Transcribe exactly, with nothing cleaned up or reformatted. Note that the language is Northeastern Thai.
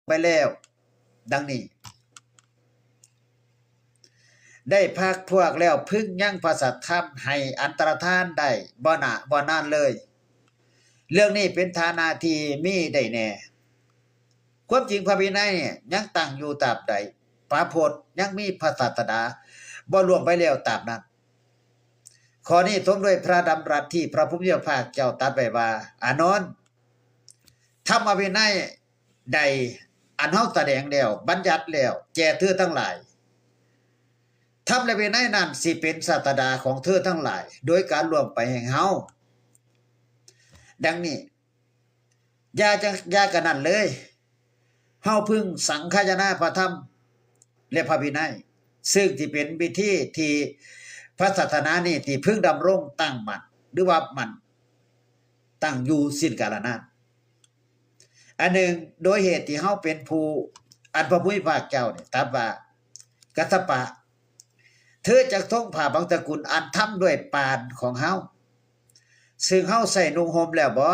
ไปแล้ว ดังนี้ ได้พรรคพวกแล้วพึงยังพระสัทธรรมให้อันตรธานได้บ่นาบ่นานเลย เรื่องนี้เป็นฐานะที่มีได้แน่ ความจริงพระวินัยเนี่ยยังตั้งอยู่ตราบใด พระพจน์ยังมีพระศาสดาบ่ล่วงไปแล้วตราบนั้น ข้อนี้สมด้วยพระดำรัสที่พระผู้มีพระภาคเจ้าตรัสไว้ว่า อานนท์ ธรรมวินัยใดอันเฮาแสดงแล้ว บัญญัติแล้ว แก่เธอทั้งหลาย ธรรมและวินัยนั้นสิเป็นศาสดาของเธอทั้งหลาย โดยการล่วงไปแห่งเฮา ดังนี้ อย่าจะอย่ากันนั้นเลย เฮาพึงสังคายนาพระธรรม และพระวินัย ซึ่งที่เป็นวิธีที่พระศาสนานี้ที่พึงดำรงตั้งมั่น หรือว่ามั่นตั้งอยู่สิ้นกาลนาน อันหนึ่ง โดยเหตุที่เฮาเป็นผู้ อันพระผู้มีพระภาคเจ้าเนี่ยตรัสว่า กัสสปะ เธอจักทรงผ้าบังสกุลอันทำด้วยป่านของเฮา ซึ่งเฮาใส่นุ่งห่มแล้วบ่